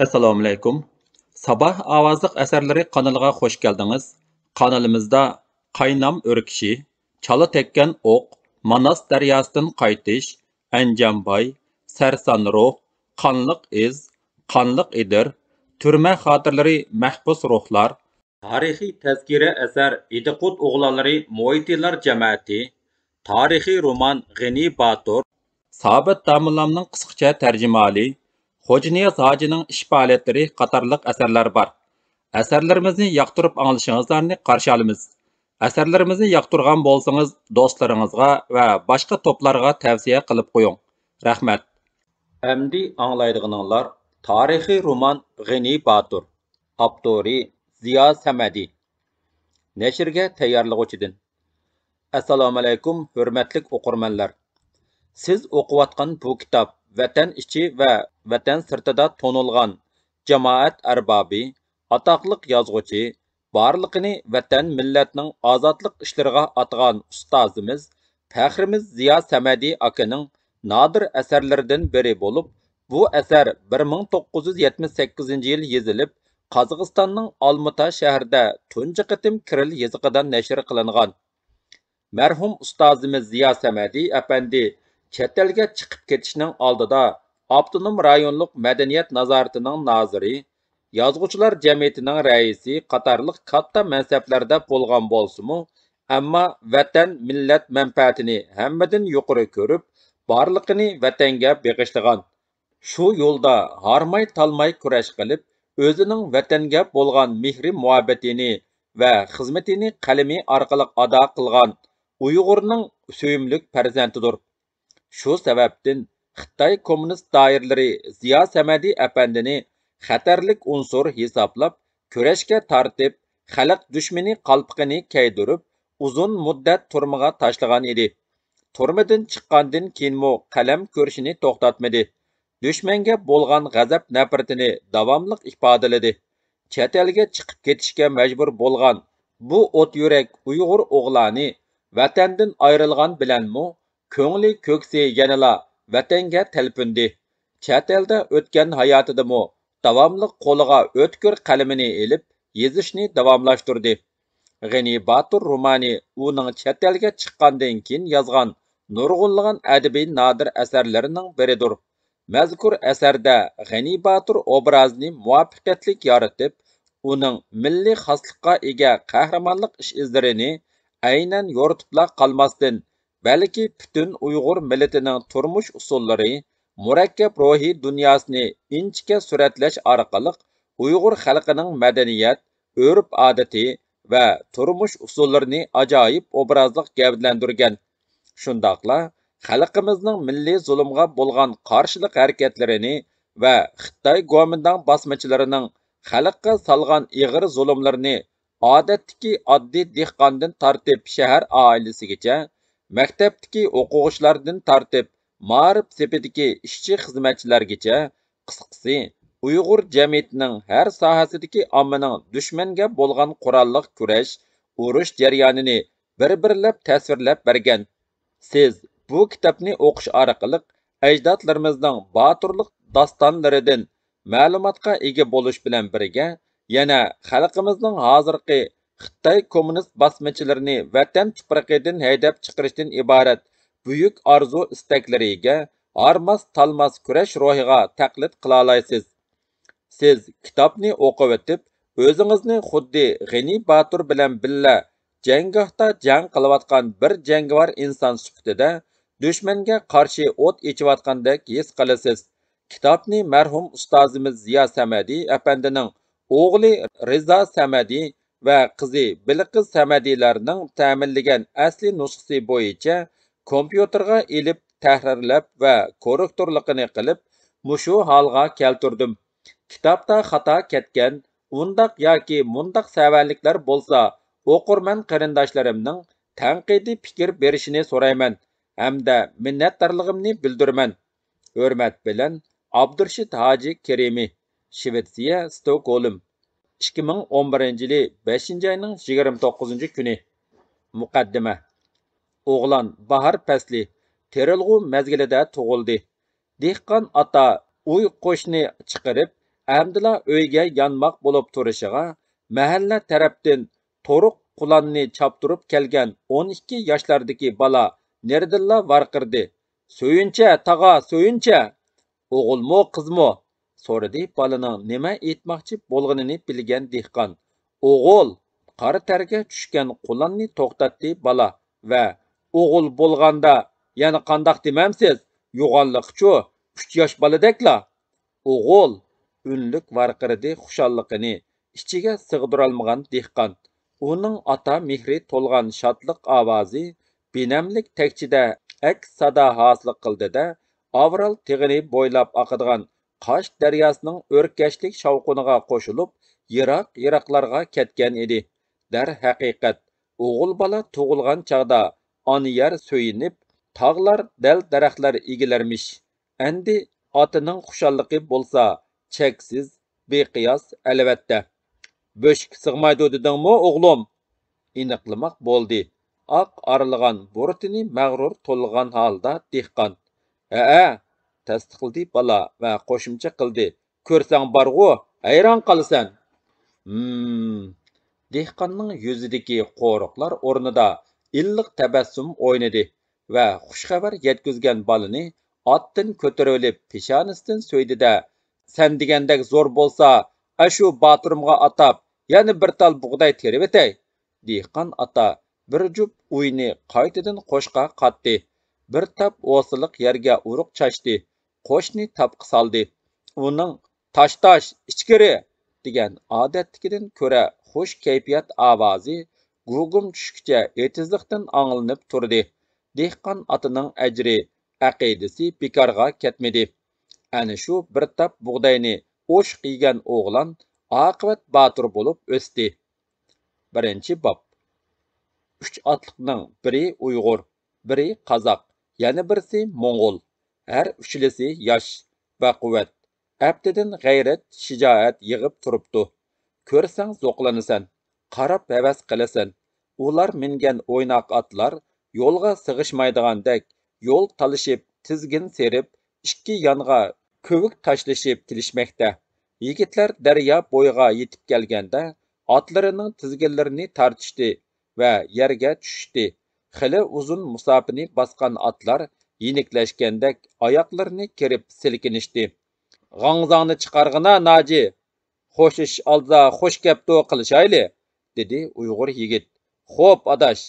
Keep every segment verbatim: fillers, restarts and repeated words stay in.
ئەسسالامۇئەلەيكۇم. ساباھ ئاۋازلىق ئەسەرلىرى قانىلىغا خوش كەلدىڭىز. قانىلىمىزدا قاينام ئۆركىشى، چالا تەگكەن ئوق، ماناس دەرياسىدىن قايتىش، ئەنجانباي، سەرسان روھ، قانلىق ئىز، قانلىق ئېدىر، تۈرمە خاتىرىلىرى، مەھبۇس روھلار، تارىخىي تەزكىرە ئەسەر ئىدىقۇت ئوغلانلىرى مۇھىتىلار جەمەتى، تارىخىي رومان غېنى باتۇر، سابىت داموللامنىڭ قىسقىچە تەرجىمىھالى، خوجانىياز ھاجىنىڭ ئىش پائالىيەتلىرى قاتارلىق ئەسەرلەر بار. ئەسەرلىرىمىزنى ياقتۇرۇپ ئاڭلىشىڭىزلارنى قارشى ئالىمىز. ئەسەرلىرىمىزنى ياقتۇرغان بولسىڭىز، دوستلىرىڭىزغا ۋە باشقا توپلارغا تەۋسىيە قىلىپ قويۇڭ. رەھمەت. ئەمدى ئاڭلايدىغىنىڭلار تارىخىي رومان غېنى باتۇر. ئاپتورى زىيا سەمەدى. نەشرگە تەييارلىغۇچىدىن. ئەسسالامۇئەلەيكۇم، ھۆرمەتلىك ئوقۇرمەنلەر! سىز ئوقۇۋاتقان بۇ كىتاب ۋەتەن ئىچى ۋە ۋەتەن سىرتىدا تونۇلغان جامائەت ئەربابى، ئاتاقلىق يازغۇچى، بارلىقىنى ۋەتەن، مىللەتنىڭ ئازادلىق ئىشلىرىغا ئاتىغان ئۇستازىمىز، پەخرىمىز زىيا سەمەدى ئاكىنىڭ نادىر ئەسەرلىرىدىن بىرى بولۇپ، بۇ ئەسەر بىر مىڭ توققۇز يۈز يەتمىش سەككىزىنچى يىل يېزىلىپ، قازاقىستاننىڭ ئالمۇتا شەھىرىدە تۇنجى قېتىم كىرىل يېزىقىدا نەشر قىلىنغان. مەرھۇم ئۇستازىمىز زىيا سەمەدى ئەپەندى چەت ئەلگە چىقىپ كېتىشنىڭ ئالدىدا ئاپتونوم رايونلۇق مەدەنىيەت نازارىتىنىڭ نازىرى، يازغۇچىلار جەمئىيىتىنىڭ رەئىسى قاتارلىق كاتتا مەنسەپلەردە بولغان بولسىمۇ، ئەمما ۋەتەن، مىللەت مەنپەئەتىنى ھەممىدىن يۇقىرى كۆرۈپ، بارلىقىنى ۋەتەنگە بېغىشلىغان. شۇ يولدا ھارماي-تالماي كۈرەش قىلىپ، ئۆزىنىڭ ۋەتەنگە بولغان مېھرى-مۇھەببىتىنى ۋە خىزمىتىنى قەلىمى ئارقىلىق ئادا قىلغان ئۇيغۇرنىڭ سۆيۈملۈك پەرزەنتىدۇر. شۇ سەۋەبتىن خىتاي كوممۇنىست دائىرىلىرى زىيا سەمەدى ئەپەندىنى خەتەرلىك ئۇنسۇر ھېسابلاپ، كۈرەشكە تارتىپ، خەلق دۈشمىنى قالپىقىنى كىيدۈرۈپ، ئۇزۇن مۇددەت تۈرمىگە تاشلىغان ئىدى. تۈرمىدىن چىققاندىن كېيىنمۇ قەلەم كۈرىشىنى توختاتمىدى. دۈشمەنگە بولغان غەزەپ-نەپرىتىنى داۋاملىق ئىپادىلىدى. چەت ئەلگە چىقىپ كېتىشكە مەجبۇر بولغان بۇ ئوت يۈرەك ئۇيغۇر ئوغلانى ۋەتەندىن ئايرىلغان بىلەنمۇ كۆڭلى، كۆكسى يەنىلا ۋەتەنگە تەلپۈندى. چەت ئەلدە ئۆتكەن ھاياتىدىمۇ داۋاملىق قولىغا ئۆتكۈر قەلىمىنى ئېلىپ، يېزىشنى داۋاملاشتۇردى. غېنى باتۇر رومانى ئۇنىڭ چەت ئەلگە چىققاندىن كېيىن يازغان نۇرغۇنلىغان ئەدەبىي نادىر ئەسەرلىرىنىڭ بىرىدۇر. مەزكۇر ئەسەردە غېنى باتۇر ئوبرازىنى مۇۋەپپەقىيەتلىك يارىتىپ، ئۇنىڭ مىللىي خاسلىققا ئىگە قەھرىمانلىق ئىش-ئىزلىرىنى ئەينەن يورۇتۇپلا قالماستىن، بەلكى پۈتۈن ئۇيغۇر مىللىتىنىڭ تۇرمۇش ئۇسۇللىرى، مۇرەككەپ روھىي دۇنياسىنى ئىنچىكە سۈرەتلەش ئارقىلىق ئۇيغۇر خەلقىنىڭ مەدەنىيەت، ئۆرپ-ئادىتى ۋە تۇرمۇش ئۇسۇللىرىنى ئاجايىپ ئوبرازلىق گەۋدىلەندۈرگەن. شۇنداقلا خەلقىمىزنىڭ مىللىي زۇلۇمغا بولغان قارشىلىق ھەرىكەتلىرىنى ۋە خىتاي گومىنداڭ باسمىچىلىرىنىڭ خەلققە سالغان ئېغىر زۇلۇملىرىنى ئادەتتىكى ئاددىي دېھقاندىن تارتىپ شەھەر ئائىلىسىگىچە، مەكتەپتىكى ئوقۇغۇچىلاردىن تارتىپ مائارىپ سېپىدىكى ئىشچى-خىزمەتچىلەرگىچە، قىسقىسى، ئۇيغۇر جەمئىيىتىنىڭ ھەر ساھەسىدىكى ئاممىنىڭ دۈشمەنگە بولغان قوراللىق كۈرەش، ئۇرۇش جەريانىنى بىر-بىرلەپ تەسۋىرلەپ بەرگەن. سىز بۇ كىتابنى ئوقۇش ئارقىلىق ئەجدادلىرىمىزنىڭ باتۇرلۇق داستانلىرىدىن مەلۇماتقا ئىگە بولۇش بىلەن بىرگە، يەنە خەلقىمىزنىڭ ھازىرقى خىتاي كوممۇنىست باسمىچىلىرىنى ۋەتەن تۇپرىقىدىن ھەيدەپ چىقىرىشتىن ئىبارەت بۈيۈك ئارزۇ-ئىستەكلىرىگە، ھارماس-تالماس كۈرەش روھىغا تەقلىد قىلالايسىز. سىز كىتابنى ئوقۇۋېتىپ، ئۆزىڭىزنى خۇددى غېنى باتۇر بىلەن بىللە جەڭگاھتا جەڭ قىلىۋاتقان بىر جەڭگىۋار ئىنسان سۈپىتىدە دۈشمەنگە قارشى ئوت ئېچىۋاتقاندەك ھېس قىلىسىز. كىتابنى مەرھۇم ئۇستازىمىز زىيا سەمەدى ئەپەندىنىڭ ئوغلى رىزا سەمەدى ۋە قىزى بىلقىز سەمەدىلەرنىڭ تەمىنلىگەن ئەسلى نۇسخىسى بويىچە كومپيۇتېرغا ئېلىپ تەھرىرلەپ ۋە كوررېكتورلۇقىنى قىلىپ، مۇشۇ ھالغا كەلتۈردۈم. كىتابتا خاتا كەتكەن، ئۇنداق ياكى مۇنداق سەۋەنلىكلەر بولسا، ئوقۇرمەن قېرىنداشلىرىمنىڭ تەنقىدىي پىكىر بېرىشىنى سورايمەن ھەمدە مىننەتدارلىقىمنى بىلدۈرىمەن. ھۆرمەت بىلەن، ئابدۇرېشىت ھاجى كېرىمى، شىۋېتسىيە، ستوكھولم. ئىككى مىڭ ئون بىرىنچى يىلى بەشىنچى ئاينىڭ يىگىرمە توققۇزىنچى كۈنى. مۇقەددىمە. ئوغلان باھار پەسلى، تېرىلغۇ مەزگىلىدە تۇغۇلدى. دېھقان ئاتا ئۇي-قوشنى چىقىرىپ، ئەمدىلا ئۆيگە يانماق بولۇپ تۇرۇشىغا، مەھەللە تەرەپتىن تورۇق قۇلاننى چاپتۇرۇپ كەلگەن ئون ئىككى ياشلاردىكى بالا نېرىدىنلا ۋارقىرىدى: «سۆيۈنچە، تاغا، سۆيۈنچە!» «ئوغۇلمۇ، قىزمۇ؟» سورىدى بالىنىڭ نېمە ئېيتماقچى بولغىنىنى بىلگەن دېھقان. «ئوغۇل!» قارا تەرگە چۈشكەن قۇلاننى توختاتتى بالا ۋە: «ئوغۇل بولغاندا يەنە قانداق دېمەمسىز؟ يوغانلىقىچۇ، ئۈچ ياش بالىدەكلا.» «ئوغۇل!» ئۈنلۈك ۋارقىرىدى خۇشاللىقىنى ئىچىگە سىغدۇرالمىغان دېھقان. ئۇنىڭ ئاتا مېھرى تولغان شادلىق ئاۋازى بىنەملىك تەكچىدە ئەكس سادا ھاسىل قىلدى-دە، ئاۋرال تېغىنى بويلاپ ئاقىدىغان قاش دەرياسىنىڭ ئۆركەشلىك شاۋقۇنىغا قوشۇلۇپ، يىراق-يىراقلارغا كەتكەن ئىدى. دەرھەقىقەت، ئوغۇل بالا تۇغۇلغان چاغدا ئانا يەر سۆيۈنۈپ، تاغلار دەل دەرەخلەر ئېگىلەرمىش. ئەمدى ئاتىنىڭ خۇشاللىقى بولسا چەكسىز، بىقىياس، ئەلۋەتتە. «بۆشۈككە سىغمايدۇ دېدىڭمۇ، ئوغلۇم؟» ئېنىقلىماق بولدى ئاق ئارىلىغان بۇرۇتىنى مەغرۇر تولىغان ھالدا دېھقان. «ھەئە!» تەستىقلىدى بالا ۋە قوشۇمچە قىلدى: «كۆرسەڭ بارغۇ، ھەيران قالىسەن.» ھىم. دېھقاننىڭ يۈزىدىكى قورۇقلار ئورنىدا ئىللىق تەبەسسۇم ئوينىدى ۋە خۇش خەۋەر يەتكۈزگەن بالىنى ئاتتىن كۆتۈرۈۋېلىپ پېشانىسىدىن سۆيدى-دە: «سەن دېگەندەك زور بولسا، ئاشۇ باتۇرۇمغا ئاتاپ يەنە بىر تال بۇغداي تېرىۋېتەي.» دېھقان ئاتا بىر جۈپ ئۇينى قايتىدىن قوشقا قاتتى. بىر تاپ ئوسىلىق يەرگە ئۇرۇق چاچتى. قوشنى تاپقا سالدى. ئۇنىڭ «تاش، تاش، ئىچكىرى!» دېگەن ئادەتتىكىدىن كۆرە خۇش كەيپىيات ئاۋازى گۇگۇم چۈشكىچە ئېتىزلىقتىن ئاڭلىنىپ تۇردى. دېھقان ئاتىنىڭ ئەجرى، ئەقىدىسى بىكارغا كەتمىدى. ئەنە شۇ بىر تاپ بۇغداينى ئوشۇق يېگەن ئوغلان ئاقىۋەت باتۇر بولۇپ ئۆستى. بىرىنچى باب. ئۈچ ئاتلىقنىڭ بىرى ئۇيغۇر، بىرى قازاق، يەنە بىرسى موڭغۇل. ھەر ئۈچىلىسى ياش، بەقۇۋۋەت، ئەپتىدىن غەيرەت، شىجائەت يىغىپ تۇرۇپتۇ. كۆرسەڭ زوقلىنىسەن، قاراپ ھەۋەس قىلىسەن. ئۇلار مىنگەن ئويناق ئاتلار يولغا سىغىشمايدىغاندەك يول تالىشىپ، تىزگىن سېرىپ، ئىككى يانغا كۆۋۈك تاشلىشىپ كېلىشمەكتە. يىگىتلەر دەريا بويىغا يېتىپ كەلگەندە، ئاتلىرىنىڭ تىزگىنلىرىنى تارتىشتى ۋە يەرگە چۈشۈشتى. خېلى ئۇزۇن مۇساپىنى باسقان ئاتلار يېنىكلەشكەندەك ئاياقلىرىنى كېرىپ سىلكىنىشتى. «غاڭزاڭنى چىقارغىنا، ناجى! خوشلىشىش ئالدىدا خوش كەپتۇ قىلىشايلى!» دېدى ئۇيغۇر يىگىت. «خوپ، ئاداش!»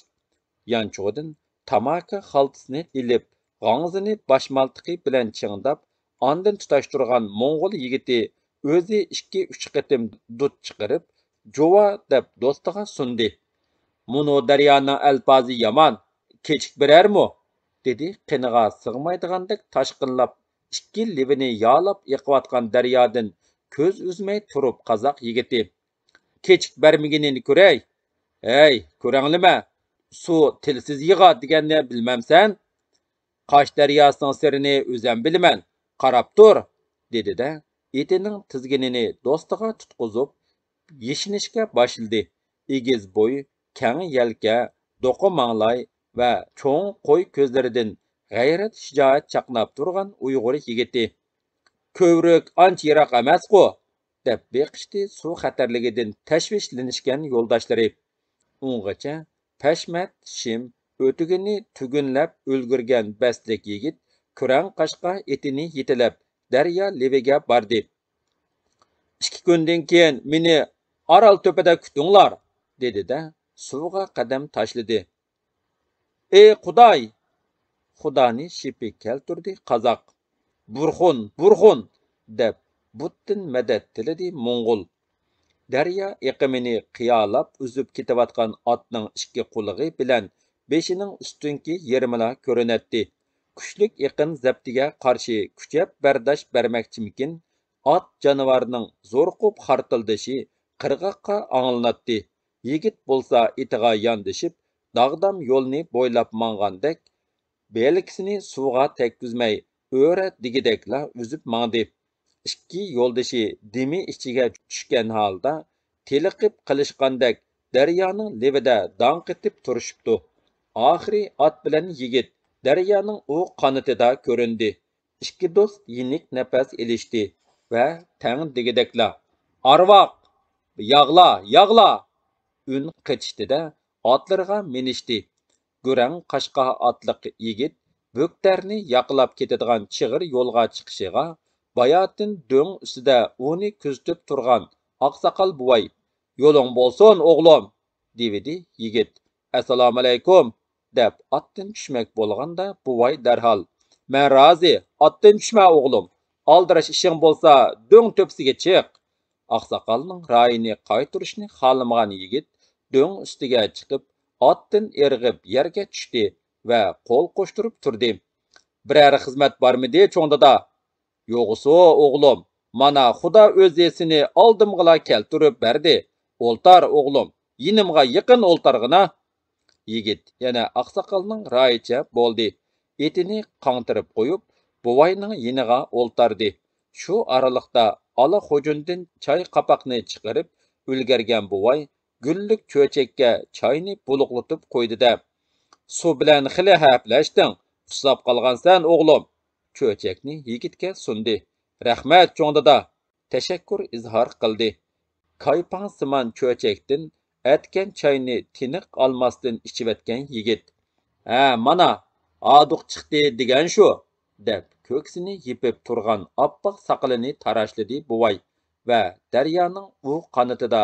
يانچۇقىدىن تاماكا خالتىسىنى ئېلىپ، غاڭزىنى باشمالتىقى بىلەن چىڭداپ، ئاندىن تۇتاشتۇرغان موڭغۇل يىگىتى ئۆزى ئىككى-ئۈچ قېتىم دۇت چىقىرىپ، «جۇۋا» دەپ دوستىغا سۇندى. «مۇنۇ دەريانىڭ ئەلپازى يامان، كېچىك بېرەرمۇ؟» دېدى قېنىغا سىغمايدىغاندەك تاشقىنلاپ، ئىككى لېۋىنى يالاپ ئېقىۋاتقان دەريادىن كۆز ئۈزمەي تۇرۇپ قازاق يىگىتى. «كېچىك بەرمىگىنىنى كۆرەي! ھەي، كۆرەڭلىمە! سۇ تىلسىز يىغا دېگەننى بىلمەمسەن؟ قاش دەرياسىنىڭ سىرىنى ئۆزەم بىلىمەن، قاراپ تۇر!» دېدى-دە، ئېتىنىڭ تىزگىنىنى دوستىغا تۇتقۇزۇپ، يېشىنىشكە باشلىدى. ئېگىز بوي، كەڭ يەلكە، دوقا ماڭلاي ۋە چوڭ قوي كۆزلىرىدىن غەيرەت، شىجائەت چاقناپ تۇرغان ئۇيغۇر يىگىتى. «كۆۋرۈك ئانچە يىراق ئەمەسقۇ!» دەپ بېقىشتى سۇ خەتەرلىكىدىن تەشۋىشلىنىشكەن يولداشلىرى. ئۇنغىچە پەشمەت، شىم، ئۆتۈكىنى تۈگۈنلەپ ئۈلگۈرگەن بەستلىك يىگىت كۆرەڭ قاشقا ئېتىنى يېتىلەپ، دەريا لېۋىگە باردى. «ئىككى كۈندىن كېيىن مېنى ئارال تۆپىدە كۈتۈڭلار!» دېدى-دە، سۇغا قەدەم تاشلىدى. «ئى خۇداي!» خۇدانى شېپى كەلتۈردى قازاق. «بۇرخۇن، بۇرخۇن!» دەپ، بۇتتىن مەدەت تىلىدى موڭغۇل. دەريا ئېقىمىنى قىيالاپ ئۈزۈپ كېتىۋاتقان ئاتنىڭ ئىككى قۇلىقى بىلەن بېشىنىڭ ئۈستۈنكى يېرىمىلا كۆرۈنەتتى. كۈچلۈك ئېقىن زەپتىگە قارشى كۈچەپ بەرداشت بەرمەكچىمىكىن، ئات جانىۋارنىڭ زورۇقۇپ خارتىلدىشى قىرغاققا ئاڭلىناتتى. يىگىت بولسا ئېتىغا ياندىشىپ، داغدام يولنى بويلاپ ماڭغاندەك، بىلىكىسىنى سۇغا تەگكۈزمەي، ئۆرە دېگۈدەكلا ئۈزۈپ ماڭدى. ئىككى يولدىشى دېمى ئىچىگە چۈشكەن ھالدا، تېلىقىپ قېلىشقاندەك دەريانىڭ لېۋىدە داڭ قېتىپ تۇرۇشۇپتۇ. ئاخىرى ئات بىلەن يىگىت دەريانىڭ ئۇ قانىتىدا كۆرۈندى. ئىككى دوست يېنىك نەپەس ئېلىشتى. ۋە تەڭ دېگۈدەكلا، «ئارۋاق! ياغلا، ياغلا!» ئۈن قېتىشتى-دە، ئاتلىرىغا مىنىشتى. گۈرەڭ قاشقا ئاتلىق يىگىت بۆكتەرنى ياقىلاپ كېتىدىغان چىغىر يولغا چىقىشىغا، باياتىن دۆڭ ئۈستىدە ئۇنى كۆزىتىپ تۇرغان ئاقساقال بوۋاي، «يولۇڭ بولسۇن، ئوغلۇم!» دېۋىدى يىگىت. «ئەسسالامۇئەلەيكۇم!» دەپ ئاتتىن چۈشمەك بولغاندا، بوۋاي دەرھال، «مەن رازى، ئاتتىن چۈشمە، ئوغلۇم! ئالدىراش ئىشىڭ بولسا، دۆڭ تۆپىسىگە چىق!» ئاقساقالنىڭ رايىنى قايتۇرۇشنى خالىمىغان يىگىت دۆڭ ئۈستىگە چىقىپ، ئاتتىن ئىرغىپ يەرگە چۈشتى ۋە قول قوشتۇرۇپ تۇردى. «بىرەر خىزمەت بارمىدى، چوڭ دادا؟» «يوغىسۇ، ئوغلۇم، مانا خۇدا ئۆزى سېنى ئالدىمغىلا كەلتۈرۈپ بەردى. ئولتار، ئوغلۇم، يېنىمغا يېقىن ئولتارغىنا.» يىگىت يەنە ئاقساقالنىڭ رايىچە بولدى. ئېتىنى قاڭتىرىپ قويۇپ، بوۋاينىڭ يېنىغا ئولتاردى. شۇ ئارىلىقتا ئالا خوجۇندىن چاي قاپاقنى چىقىرىپ ئۈلگەرگەن بوۋاي گۈللۈك چۆچەككە چاينى بۇلۇقلىتىپ قويدى-دە، «سۇ بىلەن خېلى ھەپىلەشتىڭ، ئۇسساپ قالغانسەن، ئوغلۇم!» چۆچەكنى يىگىتكە سۇندى. «رەھمەت، چوڭ دادا!» تەشەككۈر ئىزھار قىلدى. كايپاڭسىمان چۆچەكتىن ئەتكەن چاينى تىنىق ئالماستىن ئىچىۋەتكەن يىگىت، «ھە، مانا، ھادۇق چىقتى دېگەن شۇ!» دەپ، كۆكسىنى يېپىپ تۇرغان ئاپئاق ساقىلىنى تاراشلىدى بوۋاي ۋە دەريانىڭ ئۇ قانىتىدا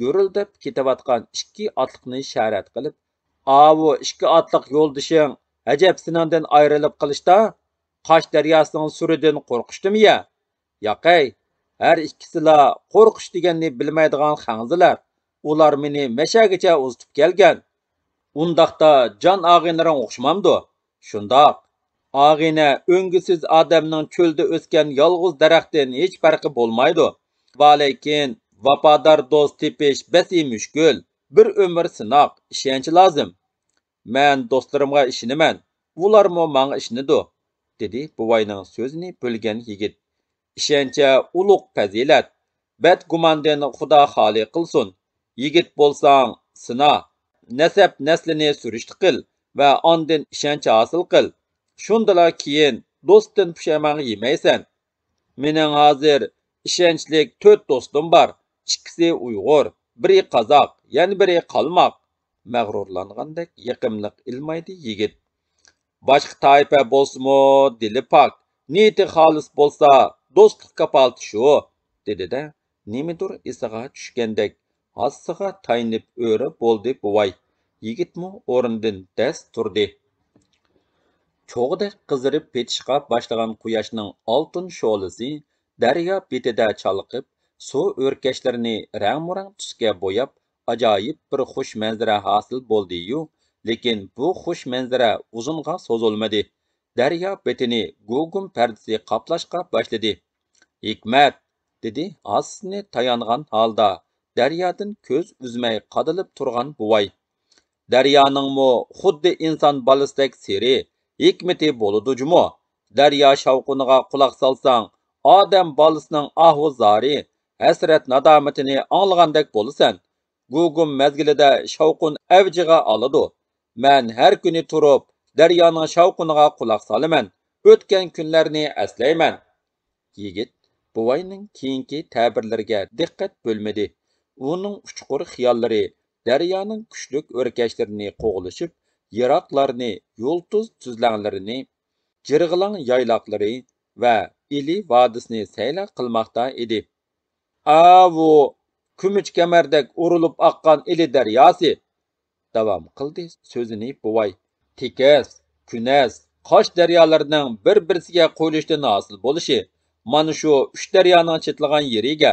گۈرۈلدەپ كېتىۋاتقان ئىككى ئاتلىقنى ئىشارەت قىلىپ، «ئاۋۇ ئىككى ئاتلىق يولدىشىڭ ئەجەب سېنىڭدىن ئايرىلىپ قېلىشتا، قاش دەرياسىنىڭ سۈرىدىن قورقۇشتىمۇ يە؟ ياقەي، ھەر ئىككىسىلا قورقۇش دېگەننى بىلمەيدىغان خەڭزىلەر. ئۇلار مېنى مەشەگىچە ئۇزىتىپ كەلگەن. ئۇنداقتا جان ئاغىنىلىرىڭ ئوخشىمامدۇ؟» «شۇنداق. ئاغىنە ئۆڭگۈسىز ئادەمنىڭ چۆلدە ئۆسكەن يالغۇز دەرەختىن ھېچ پەرقى بولمايدۇ. ۋالەيكىن، ۋاپادار دوست تېپىش بەسى مۈشكۈل. بىر ئۆمۈر سىناق، ئىشەنچ لازىم.» «مەن دوستلىرىمغا ئىشىنىمەن، ئۇلارمۇ ماڭا ئىشىنىدۇ»، دېدى بوۋاينىڭ سۆزىنى بۆلگەن يىگىت. «ئىشەنچە ئۇلۇغ پەزىلەت. بەدگۇماندىن خۇدا خالىي قىلسۇن. يىگىت بولساڭ سىنا، نەسەب نەسلىنى سۈرۈشتە قىل ۋە ئاندىن ئىشەنچ ھاسىل قىل. شۇندىلا كېيىن دوستتىن پۇشايمان يېمەيسەن. مېنىڭ ھازىر ئىشەنچلىك تۆت دوستۇم بار. ئىككىسى ئۇيغۇر، بىرى قازاق، يەنە بىرى قالماق.» مەغرۇرلانغاندەك يېقىملىق ئىلمايدى يىگىت. «باشقا تائىپە بولسىمۇ دىلى پاك، نىيىتى خالىس بولسا، دوستلۇق كاپالىتى شۇ»، دېدى-دە، نېمىدۇر ئېسىغا چۈشكەندەك، ھاسىسىغا تايىنىپ ئۆرە بولدى بوۋاي. يىگىتمۇ ئورنىدىن دەس تۇردى. چوغدەك قىزىرىپ پېتىشقا باشلىغان قۇياشنىڭ ئالتۇن شولىسى دەريا بېتىدە چالقىپ، سۇ ئۆركەشلىرىنى رەڭمۇرەڭ تۈسكە بوياپ، ئاجايىپ بىر خۇش مەنزىرە ھاسىل بولدى-يۇ، لېكىن بۇ خۇش مەنزىرە ئۇزۇنغا سوزۇلمىدى. دەريا بېتىنى گۇگۇم پەردىسى قاپلاشقا باشلىدى. «ھېكمەت!» دېدى ھاسىسىنى تايانغان ھالدا دەريادىن كۆز ئۈزمەي قادىلىپ تۇرغان بوۋاي. «دەريانىڭمۇ خۇددى ئىنسان بالىسىدەك سىرى، ھېكمىتى بولىدۇ جۇمۇ. دەريا شاۋقۇنىغا قۇلاق سالساڭ، ئادەم بالىسىنىڭ ئاھۇ زارى، ھەسرەت نادامىتىنى ئاڭلىغاندەك بولىسەن. گۇگۇم مەزگىلىدە شاۋقۇن ئەۋجىغا ئالىدۇ. مەن ھەر كۈنى تۇرۇپ، دەريانىڭ شاۋقۇنىغا قۇلاق سالىمەن، ئۆتكەن كۈنلەرنى ئەسلەيمەن.» يىگىت بوۋاينىڭ كېيىنكى تەبىرلىرىگە دىققەت بۆلمىدى. ئۇنىڭ ئۇچقۇر خىياللىرى دەريانىڭ كۈچلۈك ئۆركەشلىرىنى قوغلىشىپ، يىراقلارنى، يۇلتۇز تۈزلەڭلىرىنى، جىرغىلاڭ يايلاقلىرى ۋە ئىلى ۋادىسىنى سەيلە قىلماقتا ئىدى. «ئاۋۇ كۈمۈچ كەمەردەك ئۇرۇلۇپ ئاققان ئىلى دەرياسى!» داۋام قىلدى سۆزىنى بوۋاي. «تېكەس، كۈنەس، قاش دەريالىرىنىڭ بىر-بىرسىگە قۇيۇلۇشىدىن ھاسىل بولۇشى، مانا شۇ ئۈچ دەريانىڭ چېتىلغان يېرىگە،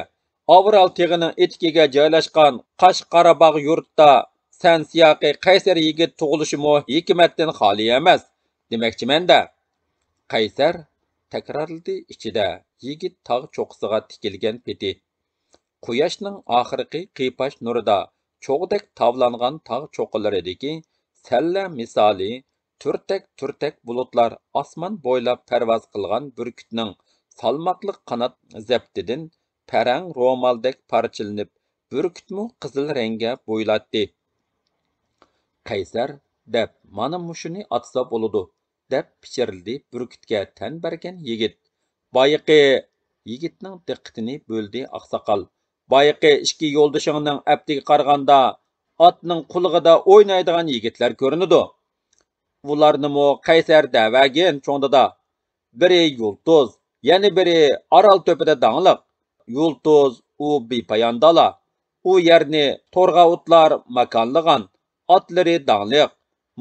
ئاۋرال تېغىنىڭ ئېتىكىگە جايلاشقان قاش قاراباغ يۇرتتا سەن سىياقى قەيسەر يىگىت تۇغۇلۇشىمۇ ھېكمەتتىن خالىي ئەمەس دېمەكچىمەن-دە.» «قەيسەر؟» تەكرارلىدى ئىچىدە يىگىت تاغ چوققىسىغا تىكىلگەن پېتى. قۇياشنىڭ ئاخىرقى قىيپاش نۇرىدا چوغدەك تاۋلانغان تاغ چوققىلىرىدىكى سەللە مىسالى تۈرتەك-تۈرتەك بۇلۇتلار ئاسمان بويلاپ پەرۋاز قىلغان بۈركۈتنىڭ سالماقلىق قانات زەپتىدىن پەرەڭ رومالدەك پارچىلىنىپ، بۈركۈتمۇ قىزىل رەڭگە بويىلاتتى. «قەيسەر دەپ مانا مۇشۇنى ئاتىسا بولىدۇ» دەپ پىچىرلىدى بۈركۈتكە تەن بەرگەن يىگىت. «بايىقى يىگىتنىڭ دىققىتىنى بۆلدى ئاقساقال. بايىقى ئىككى يولدىشىڭنىڭ ئەپتىگە قارىغاندا ئاتنىڭ قۇلىقىدا ئوينايدىغان يىگىتلەر كۆرۈنىدۇ. ئۇلارنىمۇ قەيسەر دەۋەرگىن چوڭ دادا. بىرى يۇلتۇز، يەنە بىرى ئارال تۆپىدە داڭلىق. يۇلتۇز ئۇ بىپايان دالا. ئۇ يەرنى تورغاۋۇتلار ماكانلىغان. ئاتلىرى داڭلىق.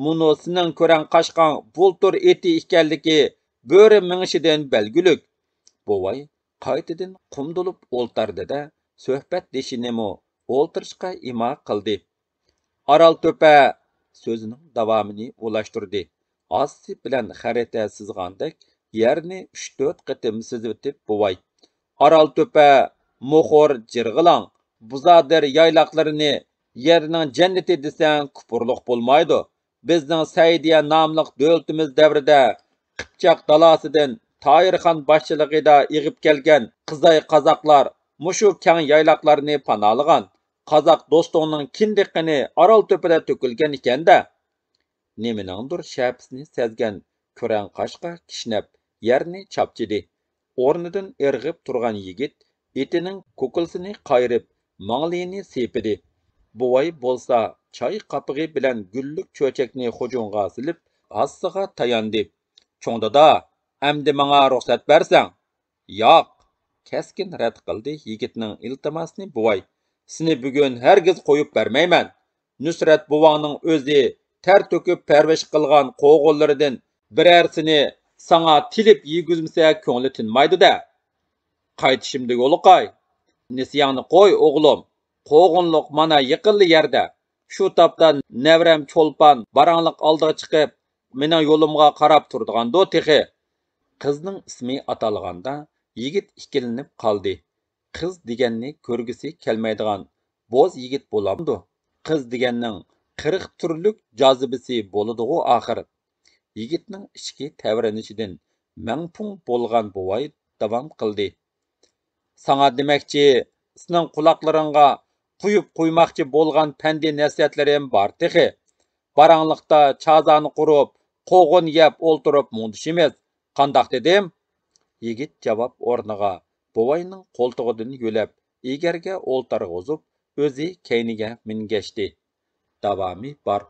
مۇنۇ سېنىڭ كۆرەڭ قاشقاڭ بۇلتۇر ئېتى ئىكەنلىكى بۆرە مېڭىشىدىن بەلگىلىك. بوۋاي قايتىدىن قۇمدىلىپ ئولتاردى-دە، سۆھبەتدىشىنىمۇ ئولتۇرۇشقا ئىما قىلدى. ئارال تۆپە سۆزىنىڭ داۋامىنى ئۇلاشتۇردى. ئاسسى بىلەن خەرىتە سىزغاندەك يەرنى ئۈچ-تۆت قېتىم سىزىۋېتىپ بوۋاي. ئارال تۆپە، موخور، جىرغىلاڭ، بۇزادىر يايلاقلىرىنى يەرنىڭ جەننىتى دېسەڭ كۇپۇرلۇق بولمايدۇ. بىزنىڭ سەئىدىيە ناملىق دۆلىتىمىز دەۋرىدە قىپچاق دالاسىدىن تاھىرخان باشچىلىقىدا ئېغىپ كەلگەن قىزاي قازاقلار مۇشۇ كەڭ يايلاقلارنى پانالىغان. قازاق دوستۇڭنىڭ كىندىكى قېنى ئارال تۆپىدە تۆكۈلگەن ئىكەن-دە. نېمىنىڭدۇر شەپىسىنى سەزگەن كۆرەڭ قاشقا كىشنەپ يەرنى چاپچىدى. ئورنىدىن ئىرغىپ تۇرغان يىگىت ئېتىنىڭ كوكۇلىسىنى قايرىپ، ماڭلىيىنى سىيپىدى. بوۋاي بولسا چاي قاپىقى بىلەن گۈللۈك چۆچەكنى خوجۇنغا سېلىپ، ھاسىسىغا تاياندى. چوڭ دادا، ئەمدى ماڭا رۇخسەت بەرسەڭ. ياق، كەسكىن رەت قىلدى يىگىتنىڭ ئىلتىماسىنى بوۋاي. سېنى بۈگۈن ھەرگىز قويۇپ بەرمەيمەن. نۇسرەت بوۋاڭنىڭ ئۆزى تەر تۆكۈپ پەرۋىش قىلغان قوغۇنلىرىدىن بىرەرسىنى ساڭا تىلىپ يېگۈزمىسە كۆڭلى تىنمايدۇ-دە. قايتىشىمدا يولۇقاي. نېسىيەڭنى قوي، ئوغلۇم. قوغۇنلۇق مانا يېقىنلا يەردە. شۇ تاپتا نەۋرەم چولپان باراڭلىق ئالدىغا چىقىپ، مېنىڭ يولۇمغا قاراپ تۇرىدىغاندۇ تېخى. قىزنىڭ ئىسمى ئاتالغاندا، يىگىت ئىككىلىنىپ قالدى. قىز دېگەننى كۆرگۈسى كەلمەيدىغان بوز يىگىت بولامدۇ؟ قىز دېگەننىڭ قىرىق تۈرلۈك جازىبىسى بولىدىغۇ ئاخىر. يىگىتنىڭ ئىچكى تەۋرىنىشىدىن مەڭپۇڭ بولغان بوۋاي داۋام قىلدى. ساڭا دېمەكچى، سېنىڭ قۇلاقلىرىڭغا قۇيۇپ قويماقچى بولغان پەندى نەسىھەتلىرىم بار تېخى. باراڭلىقتا چازانى قۇرۇپ، قوغۇن يەپ ئولتۇرۇپ مۇڭدىشىمىز. قانداق دېدىم؟ يىگىت جاۋاب ئورنىغا بوۋاينىڭ قولتۇقىدىن يۆلەپ، ئېگەرگە ئولتۇرغۇزۇپ، ئۆزى كەينىگە مىنگەشتى. داۋامى بار.